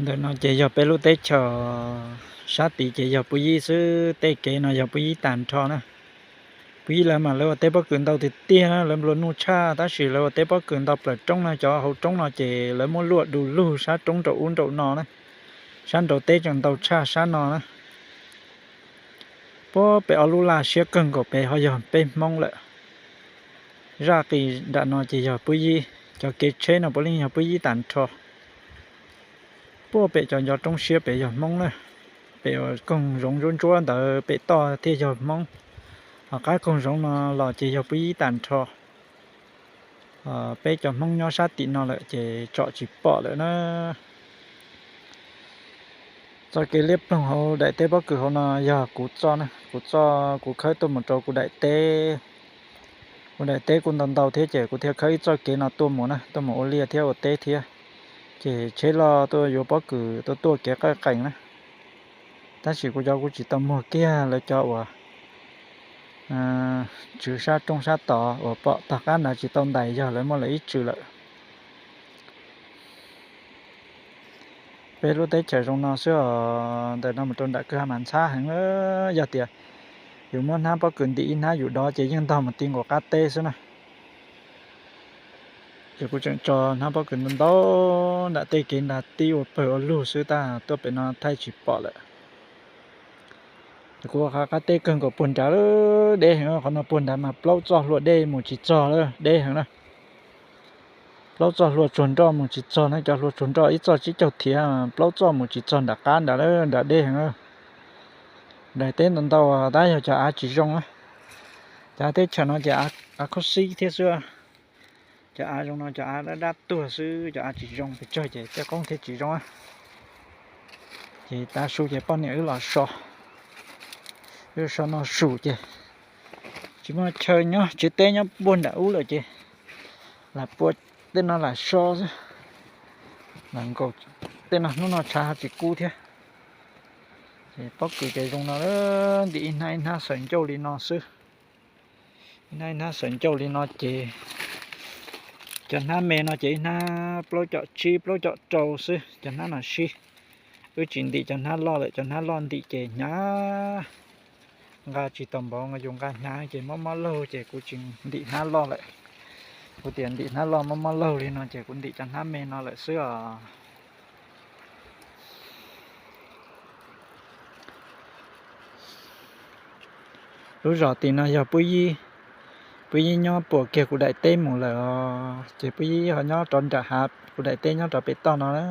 Ntawm no ces yog peb lub teb chaws, sab tid ces yog Puv Yib xwb, tej kev no yog Puv Yib tag nrho na. Puv Yib lawv mas lawv ua teb pob kws ntau tiag tiag na, lawv nplua nuj tshaj, tab sis lawv ua teb pob kws ntau plaws roob na, cov hauv roob no ces lawv muab luaj du lug sab roob nraum ub nraum no na, sab nraud teb tseem ntau tshaj sab no na. Puag pem ob lub laj siab kawg nkaus pem ho yog peb Hmoob lawm. Zaj qis nram no ces yog Puv Yib, cov kev tsheb no puav leej yog Puv Yib tag nrho. Puag pem cov ncov roob siab pem yog Hmoob na, pem koog zoov ntsuab ntsuab ntawd pem toj thiaj yog Hmoob, ho qab koog zoov no los ces yog Puv Yib tag nrho. Peb cov Hmoob nyob sab tim no lawm ces tsom tsis pom lawm na. Txoj kev liab ploog hauv daim teb pob kws hauv no yog kuv txoj na, kuv txoj kuv khawb tuaj mus rau kuv daim teb. Kuv daim teb kuj ntau ntau thiab ces kuv thiaj khawb ib txoj kev no tuaj mus na, tuaj mus ua liaj thiab ua teb thiab. Ces tsheb loj tuaj yuav pob kws tuaj tuaj kev qawj qees na. Tab sis kuv cov kuv tsis tau muag kiag lawv cov uas tswv sab roob sab tod uas pom tog qab nrad tsis tau ntais yog lawv muab lawv ib tswv lawm. Peb lub teb chaws zoo no xwb os, ntawm no mus rau nram kwj ha mas ntxhab heev. Yog tias yus muab hnab pob kws ntim ib hnab yus dov ces yeej ntog mus ti nkaus qab teb xwb na. Ces kuv tseem tso hnab pob kws ntau ntau nram tej kev nrad tib ua pawg ua lug xwb, tab tuaj pem no thaij tsis pom lawm. Ces kuv ua qab teb kawg nkaus puag nrad, deb heev, qhov no puag nrad mas plaub txoj hlua dej mus tsis txog lawm, deb heev na. Plaub txoj hlua tsuag nroj mus tsis txog na, cov hlua tsuag nroj ib txoj tsib caug thiav, plaub txoj mus tsis txog nram qab nrad lawm, nrad deb heev. Daim teb ntau ntau tab yog cov av tsis zoo na. Cov av teb chaws no ces av khaub xib thiab xwb. Cov av zoo no cov av dab dab tuag xwb, cov av tsis zoo pes tsawg ces tej qoob thiaj tsis zoo. Ces tav su ces poj niam wb los so, wb so no su ces tsis muaj chaw nyob, tsev teb nyob puag nram ub lawm ces lam pua tej no lam so xwb. Lam nkaum tej no hnub no tshav ho tsis kub thiab. Ces pob kws ces zoo no, ntim ib hnab ib hnab xaws ncauj li no xwb. Ib hnab ib hnab xaws ncauj li no ces cov hnab me no ces ib hnab plaub caum tsib plaub caum rau xwb, cov hnab no sib. Wb tsis ntim cov hnab loj lawm, cov hnab loj ntim ces hnyav, nqa tsis tau npaum yus nqa hnyav ces mob mob laug ces kuv tsis ntim hnab loj lawm. Kuv tias ntim hnab loj mob mob laug li no ces kuv ntim cov hnab me no lawm xwb os. Lub zos tim no yog Puv Yib, Puv Yib nyob puas kiag kuv daim teb mus lawm os, ces Puv Yib ho nyob rov nram hav, kuv daim teb nyob rov pem toj no na.